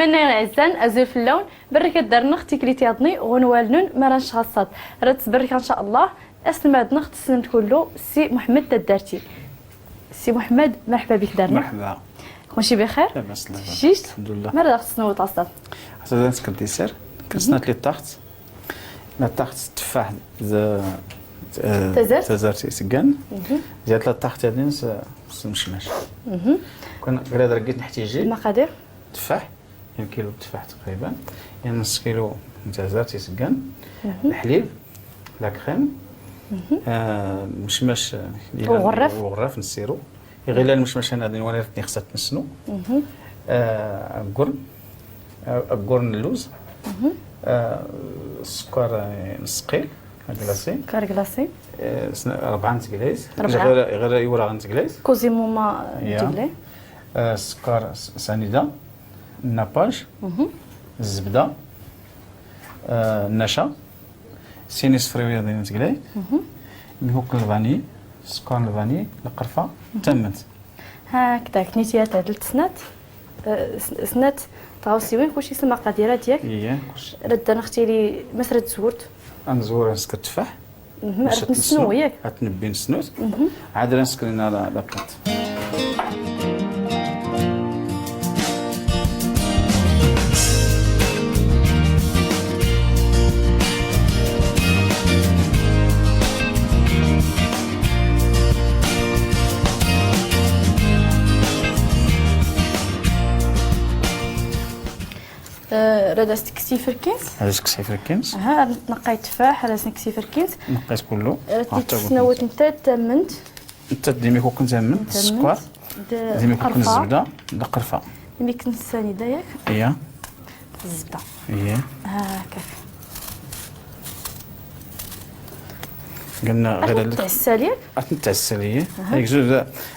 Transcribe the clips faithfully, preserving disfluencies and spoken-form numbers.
Inna iɛzzan, azul fell-awn, berrkat dar-nneɣ tiklit yaḍni ɣ-unwal-nnun mara nec ɣaṣṣat. Rad-sberrkeɣ in ca llah aselmad-nneɣ tessnem-t kullu, ssi muḥemmed taddarti. Ssi muḥemmed, merḥba bik dar-nneɣ. Merḥba. Kunci bixir? Labas, labas. Tfejjict? Lḥemdullah. Mara daɣ tessnem ɣaṣṣat? Ɣaṣṣat nsker disir. Kessnat li ṭṭaxt. La ṭṭaxt teffaḥ d, d, eh, tazart? Tazart iseggan. Ziyad la ṭṭaxt yadin s, s mecmac. Kan ɣir ad rgit nḥtiji. Lmaqadir? Teffaḥ. Yan kilu teffaḥ taqriban. Yan ness kilu n tazart iseggan. Lḥlib. La crème. Eh, mecmac, eh, uɣerraf. Uɣerraf nessiru. Iɣil lmecmac-a-nni ad nwali rad-ten-ixsat nessnu. Eh, aggurn. Eh, aggurn n lluz. Eh, ssukar, eh, ness qil, aglaci. Ssukar glaci. Eh, sna-, rebɛa n teglayt. Rebɛa. Ɣir, ɣir iwraɣ n teglayt. Kuẓ imuma n teglayt. Eh, ssukar s-, sanida. Napaj. Zzebda. Eh, nnaca. Sin isefriwen n teglayt. Imikuk n lvani. Ssukar n lvani. Lqerfa. Tamment. Hakdak, nitya tadlt snat, eh, s-, snat tɣawsiwin, kulci s lmaqadir-ad yak. Iya, kulci. Rad-nɣ tili, mas rad-zwurt? Ad nzwur, ad nsker tteffaḥ. Rad-t-nessnu yak. Ad t-nebbi nessnu-t. Ɛad rad nsker inna la, la plate. Eh, rad as-tekkes iferkins. Rad as-tekkes iferkins. Aha, rad tneqqay tteffaḥ, rad as-nekkes iferkins. Neqqay-t kullu. Rad tessnawt netta tammnt. Netta d imikuk n tammnt, ssukar. D imikuk n zzebda, d lqerfa. Imikuk n ssanida, yak? Iya. Zzebda. Iya. Hakak. Qilna ɣir ad tent-tɛessal, yak? Ad tent-tɛessal, iya. Aha. Yak zud,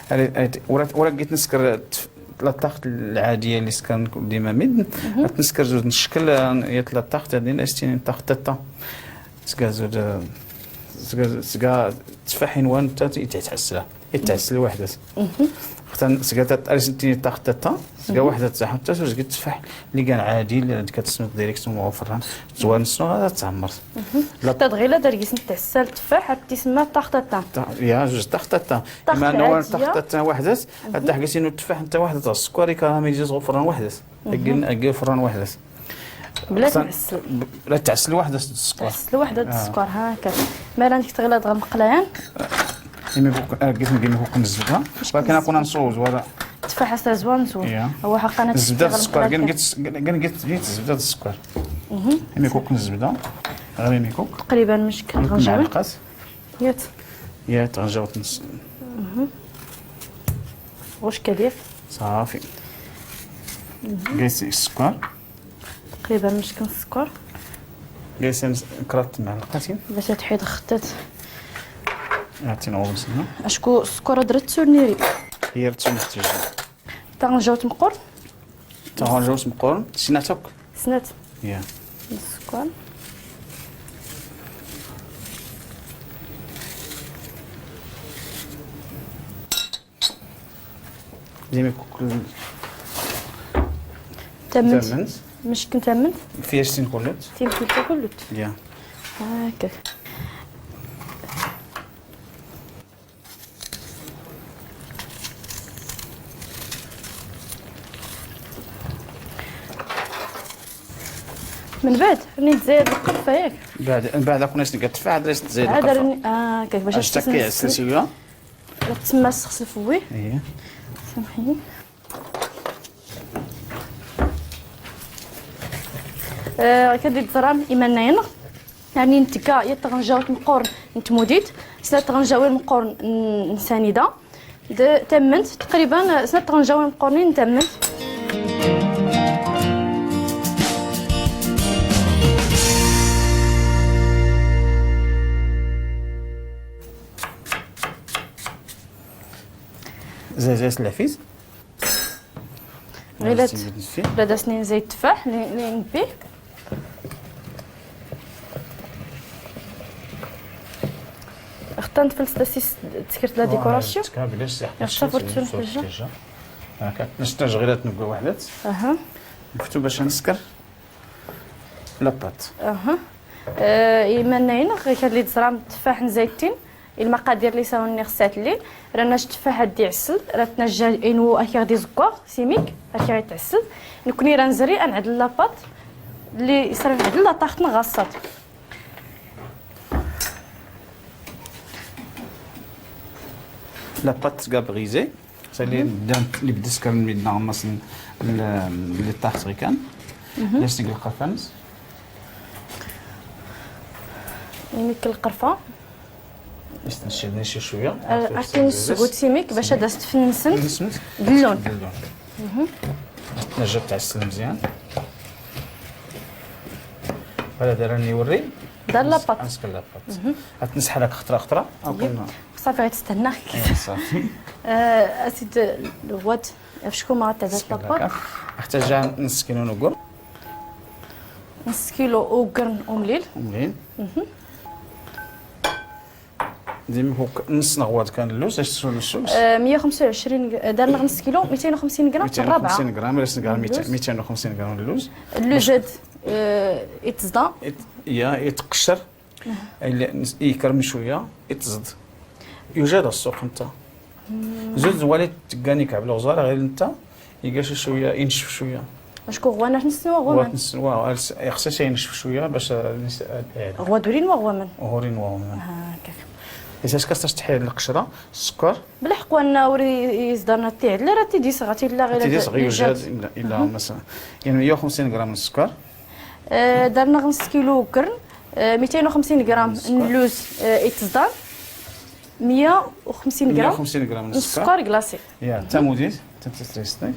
ara, ara, ur, ur git nsker t-, la ṭṭaxt lɛadiya li skar dima midn. Ad nsker zud n cckel, eh, yat la ṭṭaxt, ad nini s-tinin ṭṭaxt tatta. Sga zud, eh, sga, sga tteffaḥ inwa netta itɛessla. Itɛessel waḥdat. Xtan sga tat-, ara s-tinin ṭṭaxt tatta, sga waḥdat zaḥut tas, u sga tteffaḥ li gan ɛadi, li kat-tessnut directement ɣ uferran, tzwar nessnu, ad tɛemmert. La tat-, ɣila dar gis n tɛessal tteffaḥ, ad t-isma ṭṭaxt tatta. Ta-, ya, zuz ṭṭaxt tatta. Ṭṭaxt lɛadiya. Ima nwa ṭṭaxt tatta waḥdat, ad daḥ gis inu tteffaḥ netta waḥdat, ssukar ikaramelizi ɣ uferran waḥdat. Agi, agi uferran waḥdat. Bla tɛessel. Bla tɛessel waḥdat d ssukar. Tɛessel waḥdat d ssukar, hakak. Mara ndik tɣila dɣa lmeqlayan. Imi kuk, eh, gis ngi imi kuk nzebda. Walakin akun nṣuẓ wara. Tteffaḥ as-tazwar nṣuẓ. Iya. Awa ḥaqa ana zzebda d ssukar, gin git, gin git, git zzebda d ssukar. Imi kuk nzebda. Ɣir imi kuk. Taqriban mecc kan tɣenjawin. Mecc kan. Yat. Yat, tɣenjawt ness. Ɣuc kadir. Ṣafi. Gis ssukar. تقريبا مشكن السكر. قيسين كرات معلقتين. باش تحيد خطات. عطينا غمس هنا. اشكو السكر درت سونيري. هي رتو محتاجة. تغنجاوت مقور. تغنجاوت مقور. سناتك. سنات. يا. السكر. ديما كل تمنت. تمنت. مشكن تمنت. فيها شتين كلت. تيم كلت كلت. يا. هكا. من بعد راني تزايد القرفة ياك؟ بعد، من بعد كنا نقطفها، عاد راني تزايد القرفة. راني، آه، هكاك باش تسمى. تسمى سخسف وي. ايه. سامحيني. آه، كدي تزرام إيمانينا. يعني نتكا يتغنجاو مقور نتموديت، سنة تغنجاو مقور ن-، نسانيدا. د-، تمنت تقريبًا سنة تغنجاو مقورنين تمنت. زي، زي سلافيز. غيلات. لا داسنين زيت تفاح، لي، لي نبي. اختنت فلس داسيس تسكرت لا ديكوراسيون. تكابلس، يا صافي، تفلس ديجا. هاكا، نستاج غيلات نبقى وحدات. اها. نفتو باش نسكر لاباط. اها. آه، ايماناين غير كان لي تزرام تفاح نزيتين. المقادير لي ساوني خسات لي. رانا شت تفاح هادي عسل، راه تنجا انو اكي غادي زكوغ سيميك، اكي غادي تعسل. نكوني راه نزري انعدل لاباط لي صرا نعدل لا طاخت نغاصات. لاباط كاع بغيزي. سالي دانت لي بدس كان ميدنا مثلا لي طاخت غي كان. لاش نقلق الفانس. يميك القرفة. استنشدني شي شوية. آه، عرفتي نص غوت سيميك باش هذا ستفنسنت. نسمت. باللون. باللون. نجرب تاع السلم مزيان. هذا دار راني يوري. دار لاباط. نسكر لاباط. غتنسحلك خطرة خطرة. أكون صافي، غتستنى. إيه، صافي. آه، أسيد الواد، فشكو ما غتعدى لاباط. نسكر لك. احتاج نص كيلو نوغر. نص كيلو اوغرن اومليل. اومليل. ديما هوك نص نغواد كان اللوز، اش تسوى اللوز؟ آه، مية وخمسة وعشرين غ-، دار لنا نص كيلو، ميتين وخمسين غرام، الرابعة. ميتين وخمسين غرام، راه سنقرا ميتين وخمسين غرام اللوز. اللوز هاد، آه، يتزدا. يت-، يا يتقشر. إلا نس-، يكرم شوية، يتزد. يوجد السوق نتا. زوج زوالي تقاني كعب الغزارة غير نتا، يقاش شوية، ينشف شوية. اشكو غوانا نسنوا غوانا. غوانا نسنوا، غوانا نسنوا، يخصص ينشف شوية باش نس-، هذا. غوا دورين وغوامان. غورين وغوامان. آه، هكاك. إذا شكرت تحيد القشرة، السكر. بلحق وانا وري يزدرنا تي، لا راه تي ديس غاتي لا غير تي ديس غير يوجد. إلا، إلا مثلًا. يعني مية وخمسين غرام من السكر. آه، درنا نص كيلو قرن، آه، ميتين وخمسين غرام من اللوز، آه، يتزدان، مية وخمسين غرام، مية وخمسين غرام من السكر. السكر كلاصي. يا، تا موديت، تا تستريستي.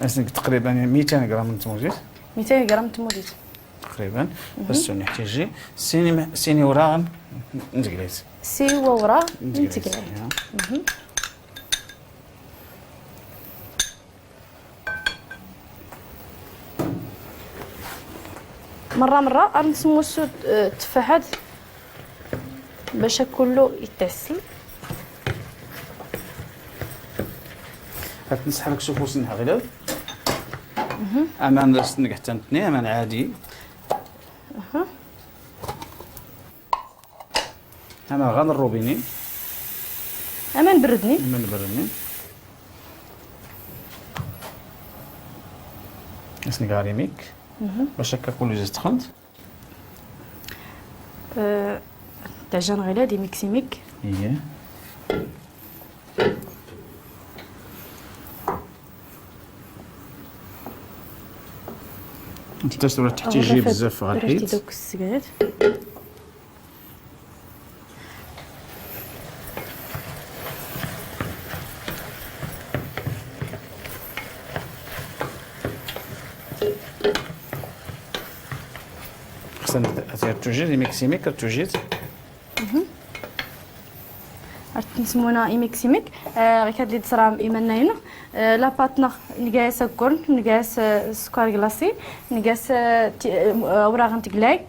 اسنك تقريبًا ميتين غرام من تموديت. ميتين غرام من تموديت. تقريبًا. بس نحتاج سيني م-، سيني وراغن نتقليت. سي وراغ نتقليت. نتقليت. يا. مرة مرة غنسموسو التفاحات باش كلو يتعسل. هاك نسحرك شوفو سنها غلال. امان لا ستنك حتى نتني، امان عادي. امان غنروبيني. امان بردني. امان بردني. اسنقاري ميك. باش هكا كلو زيت تخنت. آه، تعجن غير هادي ميكسي ميك. ايه. انت تسرع تحتاجي بزاف غير حيت دوك السكرات. خصنا ندير توجيت، يميكسي ميك توجيت. عرفت نسمونا إيميكسي ميك. آه، غير كاد لي تصرا إيمانا ينو. آه، لا باتنا نقاس كورن، نقاس، آه، سكر كلاصي، نقاس، آه، تي-، آه، وراغ نتقلاي.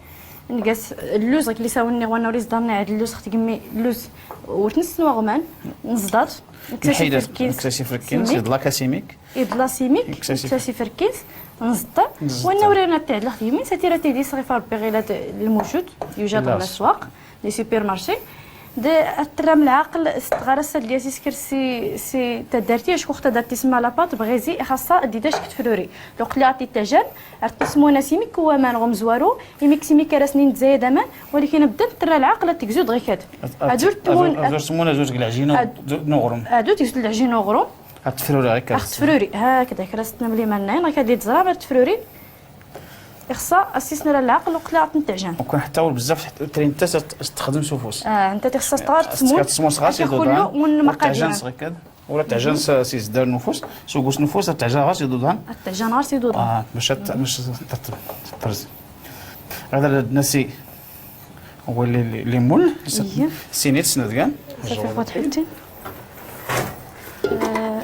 نقاس اللوز، غيك لي ساوني غوانا وريز ضامنة عاد اللوز، خت قمي اللوز ورتنس نواغمان، نزدات، نكساسي نحيدات، فركيز، نكساسي فركيز، سيميك. يضلا كاسيميك. يضلا سيميك، نكساسي نكساسي فركيز، نزدات. نزدات. وانا ورينا تاع دلاخ يمين، ساتي راه تيدي صغيفة ربي غير هاد الموجود، يوجد لا. على الأسواق، لي سوبر مارشي. د-، الترام العاقل، استغرس ديال سي سكر سي، سي تدارتي، شكون اختدرتي سما لاباط، بغيزي، خاصة دي داش كتفروري. لو قلي عطي تاجان، عرفتي سمونا سيميك هو مان غوم زوارو، يميك سيميك كراسني نتزايد امان، ولكن بدا نترى العقل تكزود غير كاد. هادو التمون، هادو التمون، هادو العجينة، هادو نغرم. هادو تكزود العجينة نغرم. هاد التفروري غير كاد. هاد التفروري، هاكدا كراسنا ملي مالنا، غير كاد يتزرع هاد التفروري. يخصها اسيسنا العقل وقت اللي عطني التعجان. وكون حتى هو بزاف تحت-، ترين حتى تخدم سوفوس. اه، انت تخصها صغار تسمون. تسمون صغار، هاكا سيدو كله دهان. من المقادير. وتعجان صغير كاد. ولا تعجن س-، سيس دار نفوس، سوقوس نفوس، تعجن غاس يدودان. تعجن غاس يدودان. آه، باش ت-، باش ت-، ترزي. هذا النسي هو اللي، اللي، اللي مول، إيه. سينيت سندقان. صافي، خوات حيتين. آه،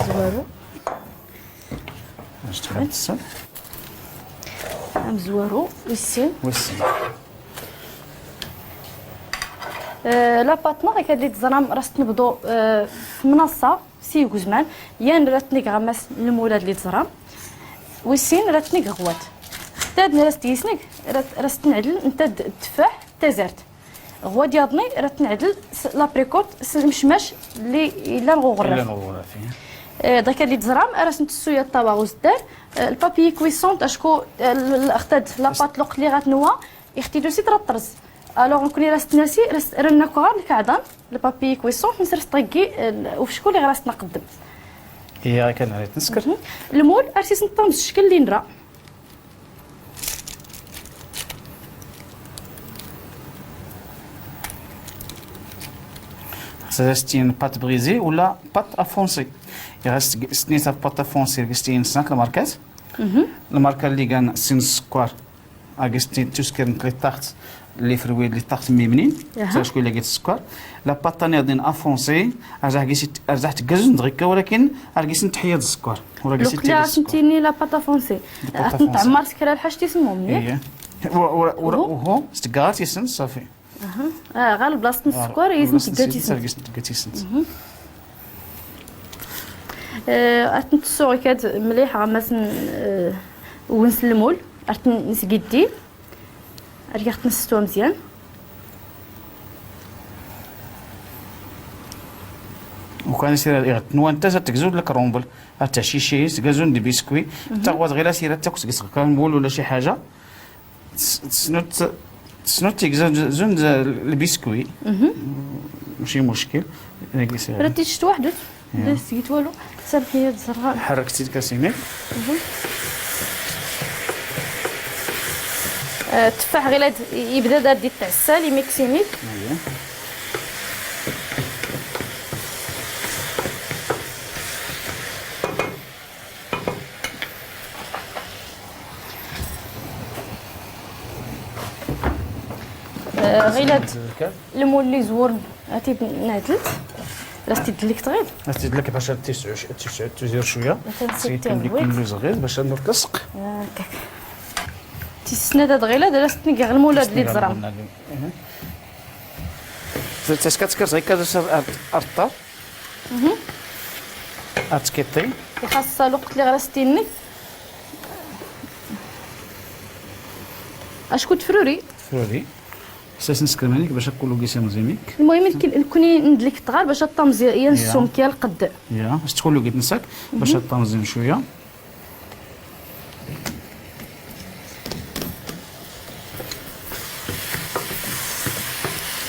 زوارو. اش تحب تسال؟ ام زوارو، ويسين. ويسين. Eh, la pâte-nneɣ, akka ad lli-teẓram, ɣas ad tt-nebḍu, eh, f tmnaṣṣa, s yigezman, yan ɣas ad tt-neg ɣer-s lmul ad lli-teẓram, wis sin ɣas ad tt-neg ɣwat. Xtad ɣas ad tt-neg, ɣas ad tt-nɛdel netta d tteffaḥ d tazart. Ɣwat yaḍni ɣas ad tt-nɛdel s l'abricot s lmecmac lli illan ɣ uɣerraf. Illan ɣ uɣerraf, eh. Eh, dak ad lli-teẓram, ɣas ad ttessu ya ṭṭawa ɣ uzdar, eh, lpapier cuisson, acku, eh, l-, l-, xtad la pâte luqt lli ɣa tnwa, ixti-d usi traṭṭrz. Alors, nkni ɣas ad tt-nasi, ɣas ad nnaku ɣer lkaɛḍan, lpapier cuisson, ɣas ad ttɣeggi, eh, ufecku lli ɣas ad nqeddem. Iya, kan ɣas ad tt-nsker. Mhm. Lmul, ɣas ad t-nṭṭam s cckel lli nra. Ɣas ad as-tini pâte brisée wala pâte à foncer. Ɣas ad as-tini pâte à foncer, ɣas ad as-tini snat lmarkat. Mhm. Lmarka lli gan sin ssukkar. Agi s-tt-, tuskirnt li ṭṭaxt, li frwi li ṭṭaxt mimnin, aha, s acku ila gis ssukkar. La pâte-nni din à foncer, arzaḥ gis, arzaḥ tgazun dɣikka, walakin ar gis tḥyad ssukkar. Ur gis luqya tḥyad ssukkar. Tini la pâte à foncer. La pâte à foncer. Ad tɛemmar s kra lḥaǧ tismum, yak? Iya. Ur, ur, ur, uhu. Uhu, s tggat isent, safi. Aha. Ah, ɣer lblaṣt n ssukkar, ar gis tggat isent. Mhm. Eh, ad tent-ttessuɣ ikad mliḥ ɣer mass n, eh, wens n lmul, ad tent-nesgiddi, ad tent-nestwa mzyan. Ukan sira iɣ tnwa nta ad tegzu d lkrumbl, ad tɛcici, tgazun d biscuit, mhm, taɣwat ɣila sira takk seg sɣkan lmul wala ci ḥaǧa. Tss-, tssnut, tssnut tigza zun, zun lbiskuwi. Mhm. Maci muckil. Rati ctwa ḥdut. Ur sgit walu. Samḥi ad zerɣa. Ḥerrek-t-id kan s imik. Mhm. Eh, tteffaḥ ɣila d-, yebda ad d-ittɛessal imik s imik. Iya. Eh, ɣila d lmul lli izwurn, ad t-id-nɛdelt, ad as-t-id-dlekt ɣid. Ad as-t-id-dlekt bac ad tis-, tis-, tizir cwiya. Ad as-t-id-dlekt ɣid bac ad nrkesq. Tis snat ad ɣila, ad as-t-neg ɣ lmul ad lli tẓram. Mhm. Taska tskert ɣikka ar, ar ṭṭar. Mhm. Ad tkiṭi. Ixaṣṣa luqt lli ɣ as-t-id-neg. Acku tfruri. Tfruri. Sas nskr manik bac ad kullu gis imẓi imik. Lmuhim, nekni ndlek tɣar bac ad tamẓi yan ssum kya lqedd. Ya, as tkullu git nsak, bac ad tamẓi cwiya.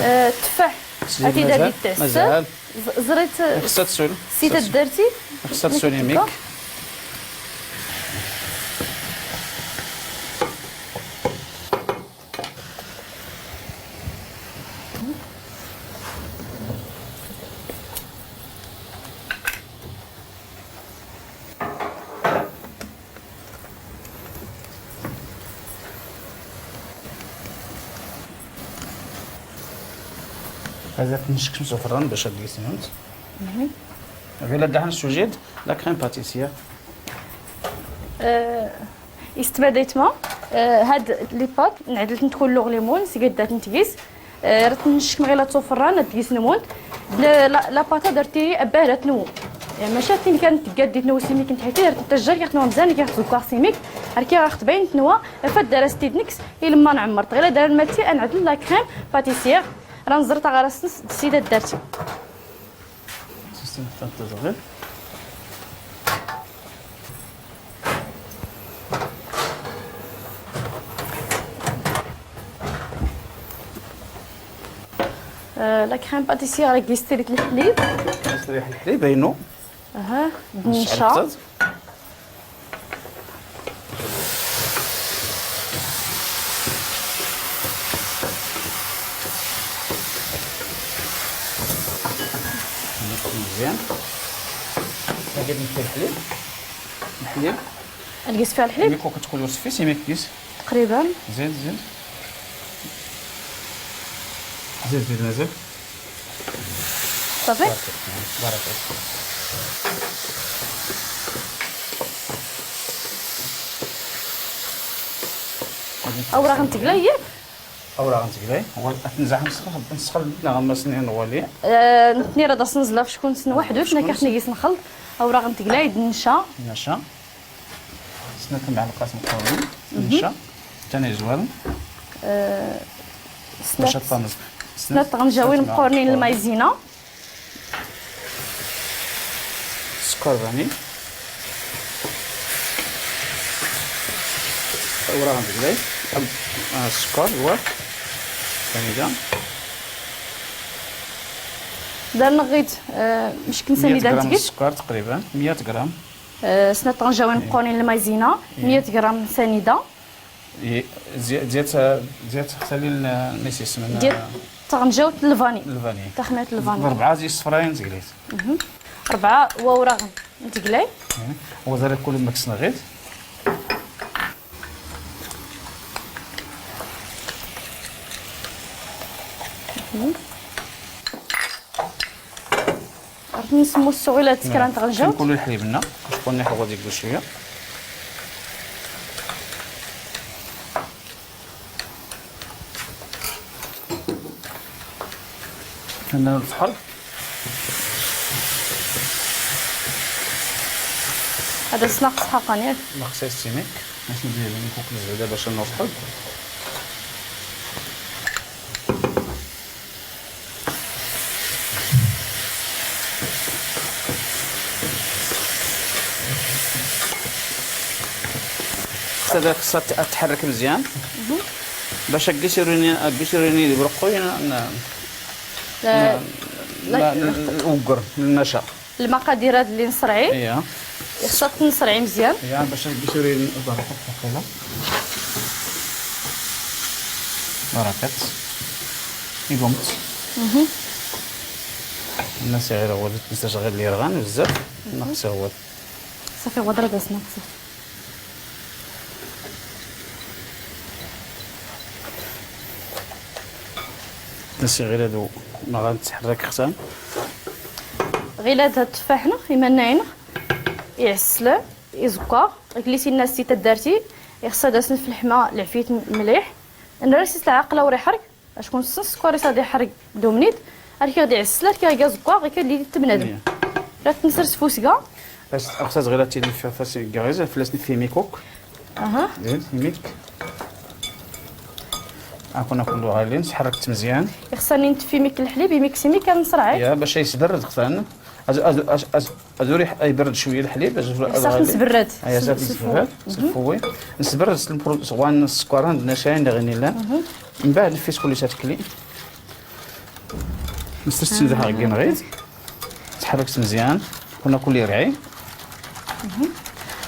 Eh, tteffaḥ. Ad t-id-tɛessel. Mazal. Ẓ-, ẓrit, eh, ixṣa ad tsul. Si taddart-i. Ixṣa ad tsul imik. Ad t-nckcem s ufran bac ad d-yisnent. Mhm. Ɣila daxen sujid la crème pâtissière. Eh, istmadayt ma, eh, had les pâtes, nɛdlt-nt kullu ɣ lmul, sgiddat-nt gis. Eh, rad-tent-nckcem ɣila s ufran, ad gis nmunt. La, la, la pâte-a darti abbah rad tnwu. Eh, maca tin kan tgad di tnwu s imik n tḥiti, rad-tent-tajjar, gis tnwu mzyan, gis tzuggaɣ s imik. Ar kya ɣ tbayn tnwa, afad dar as-t-id-neks, ilemma nɛemmert. Ɣila dar nmatti, ad nɛdl la crème pâtissière, rad nẓer taɣarast-ns d si taddart-i. Système de tente de. آه، la crème pâtissière راك يستريت الحليب. يستريح الحليب، عينو. اها، نشعل النشا. الغاز. مزيان. هاكا نكفي الحليب. الحليب. نقيس فيها الحليب؟ ميكو كتكون سفيس، ميك كيس. تقريبا. زيد، زيد. زيد، زيد، زيد. صافي؟ صافي. بارك الله. اوراق نتقلى ياك؟ Awraɣ n tglay, wa-, ad t-nzaḥ nsxel, nsxel neɣ a mass-nni nɣwali? Eh, nttni rad as-nẓla f ckunn s nwaḥdut, nekk ad t-nxel. Awraɣ n tglay d nnaca. Nnaca. Snat lmeɛlqat mqurnin, nnaca. Tani zwal. Eh, snat, snat tɣenjawin mqurnin lmayzina. Ssukar vani. Awraɣ n tglay. Ah, ssukar, wa. Vani da. Dar nɣit, eh, mckn sanida n tgit. Ssukar taqriban, miyat gram. Eh, snat tɣenjawin mqurnin lmayzina, miyat gram sanida. Zi-, ziyat, ziyat xtalin, eh, nisismen, ziyat, eh, taɣenjawt n lvani. Lvani. Taxmirt n lvani. Ḍ-, ḍ-, rbɛa zi ṣṣfrayin n tglit. Mhm. Rbɛa wawraɣ n tglay. Mhm. Wa ẓer kul mks nɣit. Mhm. Rad nsmmuss ɣilad s kra n tɣenjawt. Nkull lḥlib-nna, acku nniḥ ɣur-i deg cwiya. Nna lfḥel. Hada s-naqs ḥaqan, yak? Naqs s-simik. Acu ndir, nkuk lezbda bac nfḥel. Xas ad, xas ad tḥerrek mzyan. Mhm. Bac agis uruni, agis uruni di brqu, n-, n-, la, n-, la, n-, ugr, lmaca. Lmaqadir ad lli nsrɛi. Iya. Ixṣa ad t-nsrɛi mzyan. Iya, bac agis uruni, baraka, waqila. Barakat. Igumt. Mhm. Nna siɣir ɣwad, nsa siɣir lli rɣan bzzaf. Mhm. Naqs ɣwad. Safi, ɣwad rad as-naqs. Nna siɣir ad, ma ɣad ntḥerrak xsan. Ɣilad ttfaḥ-nneɣ, imannayen-nneɣ, iɛesslan, iẓekka, ɣiklli s-inna ssi taddarti, ixṣa ad as-nflḥ ma lɛfyat mliḥ. Nra-s s lɛaql a ur iḥerrek. Acku nsn ssukar-is ad iḥerrek d umnid, ar kiɣ-d-iɛessel, ar kiɣ-iga aẓekka, ɣikan ad illi d bnadem. Iya. Rad t-nsers f usga. As-, axṣaṣ ɣir ad tili f-, f-, s-, gga ɣir, fell-as nfimik akk. Aha. Zin, imik. Akun, akun ɣalin, sḥerrek-t mzyan. Ixṣa ad nfimik lḥlib, imik s imik ad nsrɛi. Iya, bac isberred xtan. Az-, az-, az-, az-, Ad ur iḥ-, iberred cwiya lḥlib, az-, az-, ixṣa ad t-nsberred. Ay, ixṣa ad t-nsberred, s lfuwi. Nsberred s lpro-, s wan ssukar, nnaca-yan diɣ illan. Mhm. Mbeɛd nfis kulli s tikli. Nsters-t daɣ ɣ-inɣid. Tḥerrek-t mzyan. Kuna kulli irɛi. Mhm.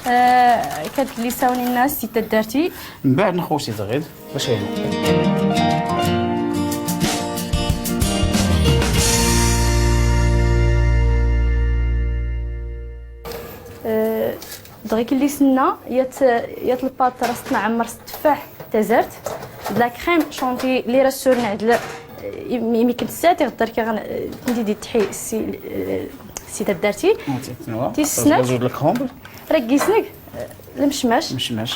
Eh, kad lli sawn inna ssi taddarti. Mbeɛd nxus-it ɣid. Bac ayen. Eh, dɣik lli s-nna, yat, yat lpaṭ ra s-tnɛemmer s tteffaḥ, tazart, d la crème chantilly lli ra s-suren ɛdl, eh, imi, imi knt sat, iɣ ddar kiɣ, eh, tndi di tḥi ssi, eh, ssi taddarti. Tis snat. Ra gis-nɣ, eh, lmecmac. Mecmac.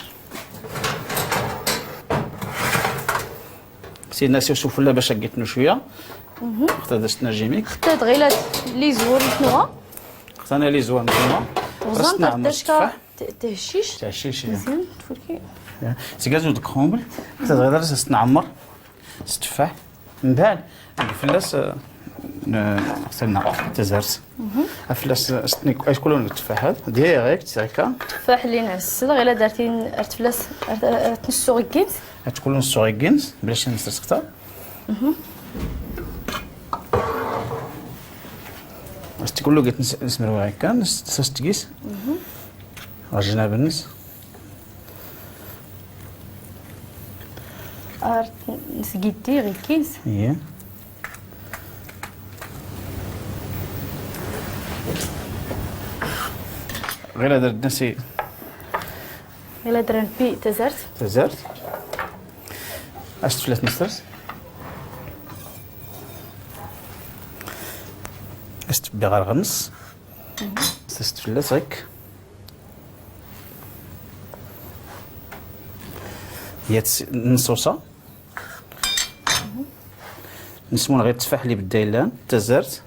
Sidna s-, sufella bac agitnu cwiya. Mhm. Xtad-as tnajimik. Xtad ɣilad lli zwar n tnwa. Xtana lli zwar n tnwa. Tɣẓan tacka t-, theccic. Theccic, ya. Mzyan, tfulki. Ya. Sgazu d crumble. Xtad ɣilad s-, s-tnɛemmer. S tteffaḥ. Mbeɛd, fell-as, eh, n-, xtana, tazart. Mhm. Fell-as, eh, s-, nik-, ay kulun tteffaḥ. Direct, akka. Tteffaḥ lli nɛessel, ɣilad ar tin, ar fell-as, ar, ar, ar t-nessuɣ iggint. Ad tkulun ssuɣ iggint, bla cin s-, s-, xtar. Mhm. As-t-kullu git ns-, nsmerwa akka, s-, s-, s-, tgis. Mhm. Ɣer jnab-nnes. Ar t-, nsgiddi ɣikkint. Iya. Ɣilad ar d-nasi. Ɣilad ar npi tazart. Tazart. As-t fell-as nsers. As-t-bbi ɣer ɣer-nnes. Mhm. As-t fell-as ɣikk. Yat s-, nṣuṣa. Nsmun ɣir ttfaḥ li bdda illan, tazart.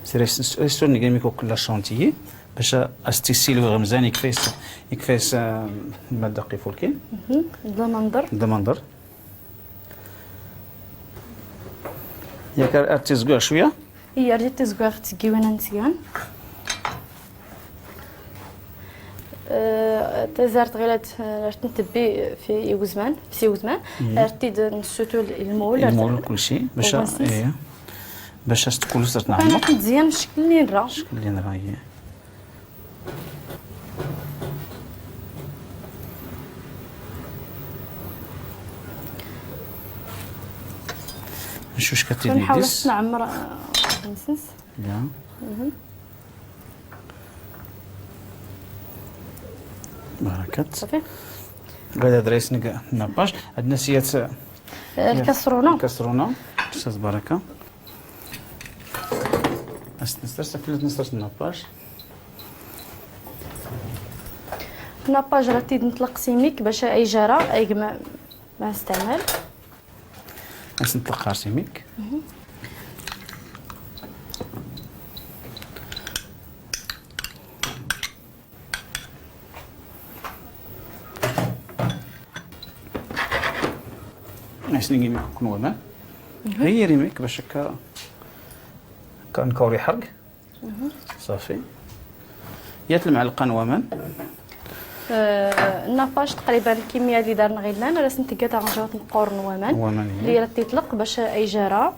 Sira s-, s-, s-, ngi mikuk la chantilly, bac as-tissili ɣ mzan, ikfa-yas, ikfa-yas, eh, madda ifulkin. Mhm. D lamanḍer. D lamanḍer. Yak ar, ar tizguɛ cwiya? Iya, ar tizguɛ ɣ tgiwin n tgan. Eh, tazart ɣilat, eh, ar tntbbi f iwzman, f iwzman. Mhm. Ar tid-nssutul lmul, ar lmul, kulci. Bac a, iya. Bac as-tkul sert nɛmmeṛ. Ar tntzzyan cckl-nni nra. Cckl-nni nra, iya. Ncuc kat idis. Nḥawel as-nɛmmeṛ, eh, nsns. Ya. Mhm. Barakat. Safi. Gada drais nag nappaj. Adna siyat, eh, lkasruna. Lkasruna. Ustaz baraka. As-, nstrs, flat nstrs nappaj. Nappaj ra tid ntlq s imik bac ay jara, ay gma, ma nstɛmal. As-ntlq ɣar s imik. Mhm. As-ngi imik ukn waman. Mhm. Ɣir imik bac akka, akka nkawr iḥrq. Mhm. Safi. Yat lmɛlqa n waman. Eh, nappaj taqriban lkimya li darn ɣillan, ar as-ntgga taɣnjawt mqqur n waman. Waman, iya. Li ra t-itlq bac ay jara.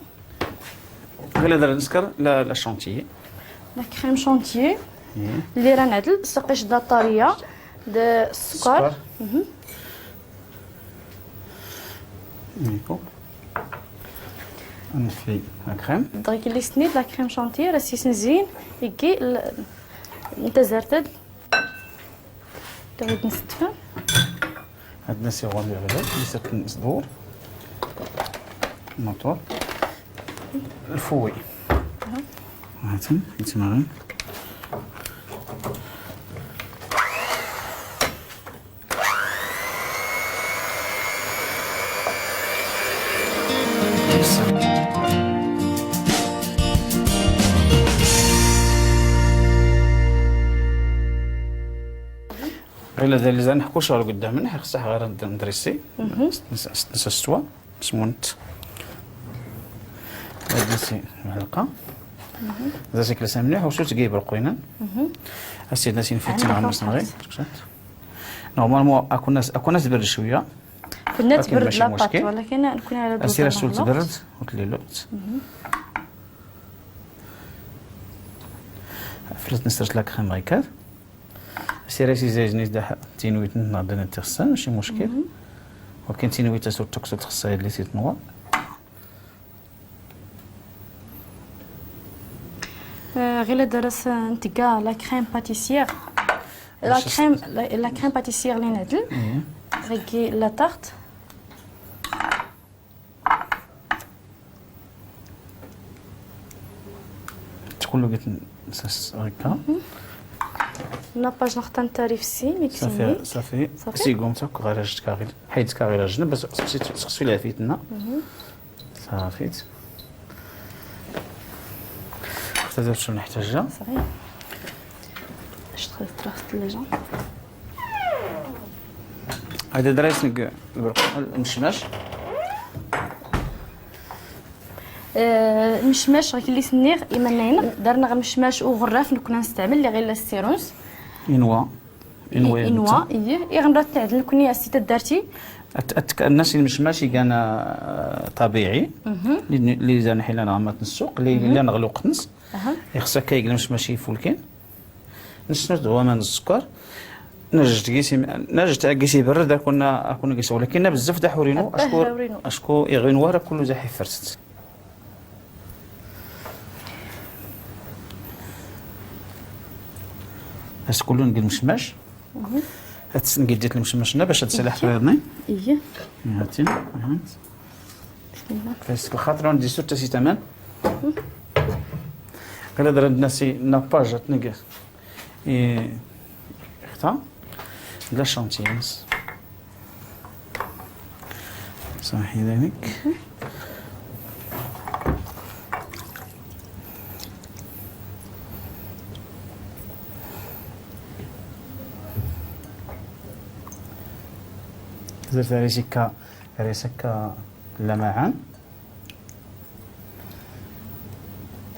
Ɣila dar nskr la, la chantilly. La crème chantilly. Iya. Li ra nɛdl, saqi cda ṭṭariya, d sskar. Sskar. Mhm. Niko. Nfi la crème. Dɣik lli snid la crème chantilly, ra s-isnzin, iggi l-, n tazart-ad. Dɣik nstfa. Ad nsiɣ ɣur-i ɣilad, lli srt nsdur. Motor. Lfuwi. Aha. Haten, itmarin. Ɣila da lli zan ḥku cɣel guddamen, ḥiqsaḥ ɣir ndrisi. Mhm. Nsa, nsa stwa, smunt. Ad nsi lmɛlqa. Mhm. Da sikl samni, ḥusu tgib lqwina. Mhm. Asid nsi nfitin ɣammas nɣi. Normalement, akun as, akun as tberd cwiya. Kunna tberd la pâte, walakin nkun ala. Asira sul tberd, utli lubt. Mhm. Flat nsert la crème ɣikad. Asira si zayznis da tinwit nna dana tixsan, maci muckil. Mhm. Walakin tinwit as ur tuksut xsa yadli titnwa. Euh, ɣila daras, euh, ntga la crème pâtissière. La crème, la, la crème pâtissière li nɛdl. Mhm. Ɣiggi la tarte. Tkullu git nsas ɣikka. Mhm. Nappaj nxtan tarif si, mik. Safi, sinni. Safi. Safi? Si gum tak ɣaraj tkaɣil. Ḥayd tkaɣil ajna, bas sqsi, sqsi lafit nna. Mhm. Safi. اختزرت شنو نحتاجها؟ صغير. اش تخلص تراخ الثلاجة؟ هذا درايس نق-، نقول المشماش. آه، المشماش غير اللي سنيغ، إما ناينغ، دارنا غير مشماش وغراف نكون نستعمل اللي غير السيرونس. إنوا. إنوا إيه، إنوا، إيه. إيه، غنرد تعدل كوني أسيت الدارتي. أت-، أتك-، الناس اللي مش ماشي كان، آه، طبيعي. مهم. اللي، اللي زان حيلا نغمات السوق، اللي، مهم. اللي نغلو قطنس. أها. يخصك كايق اللي مش ماشي فولكين. نسند هو من السكر. نجد قيسي، نجد قيسي برد، أكون، أكون قيسي، ولكن بزاف دا حورينو، أباه أشكو، حورينو. أشكو يغين ورا كله زاحف فرست. بس كلون قد مشماش. مهم. هاد السن قد جات المشماش هنا باش هاد السلاح إيه. فيضني. إيه. هاتي، هات. بسم الله. فاس الخاطر وندي سوت تاسي تمام. مهم. قال هاد الناس ناباج تنقص. إيه. اختار. لا شانتيانس. صحي ذلك. زرت ريسكا، ريسكا لمعان.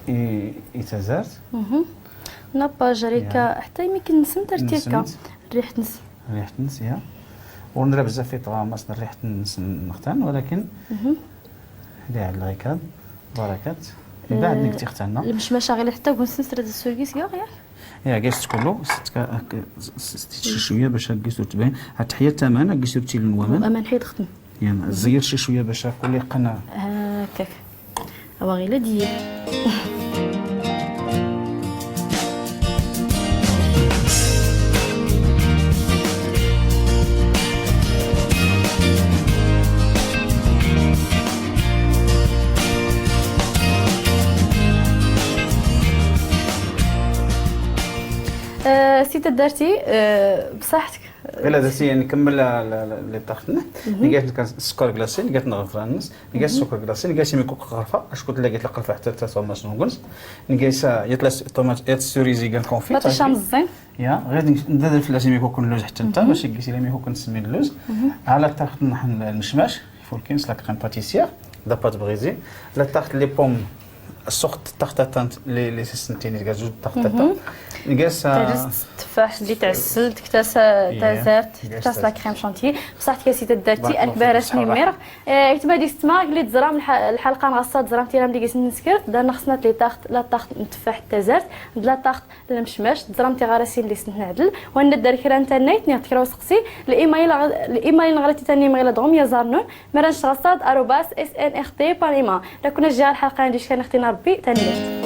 إي، إي تزرت. نابا جريكا، يا. حتى يمكن نسمت ارتيكا. نسمت. ريحة نس. ريحة نس، يا. ونرى بزاف في طغامس ريحة نس نختان، ولكن اللي على الغيكاد، بركات. من بعد آه، نكتي اختنا. المشمشة غير حتى قول سنسرة السويس، يا، يا. يا، قيس كله، ست ك-، ك-، س-، س-، شوية باش قيسو تبان. هاد التحية تماما، قيسو تيلن ومن. أمان حيد ختم. يا، زير شي شوية باش كل قناة. هكاك. أوا غير ديال. آه، سي تدارتي، آه، بصحتك. غير هذا سي نكمل ل-، ل-، ل-، لي طاختنا. نقاس السكر كلاصي، نقاس نغرف النص. نقاس السكر كلاصي، نقاس ميكوك غرفة، اش قلت لك؟ قلت لك غرفة حتى حتى صوماس نقول. نقاس يطلع س-، طوماط، يط سوريزي كان كونفي، ما صافي. تشام الزين. يا، غير نش-، ندير في لازم يكون اللوز حتى انت، باش يقيس لي يكون نسمي اللوز. على الطاقة نحن المشماش، فولكينس، لا كريم باتيسيير، لا بات بريزي، لا تارت لي بوم، السوق تارت تانت، لي، لي سنتيني، كاع زوج تارت تانت. نقاس، آه، تفاح اللي تعسل، تكتاس، إيه، تازرت، نقاس تكتاس لا كريم شانتيي. بصح تكاسي تدارتي، بارك الله فيك، البارس صحة نمير. آه، كتما دي ستماغ اللي تزرام الح-، الحلقة نغصات زرام تيرام ديك نسكر، دار نخصنا لي تارت، لا تارت نتفاح تازرت، لا تارت المشماش، تزرام تيغارسين اللي سنت نعدل، وانا دار كرا نتا نايت نيغ تكرا وسقسي، الايميل غ-، الايميل نغرتي تاني مغيلا دغم يا زارنون، مران شغصات آروباس إس إن إخ تي بان إيما. لكنا جا الحلقة عندي شكان اختينا ربي، تاني.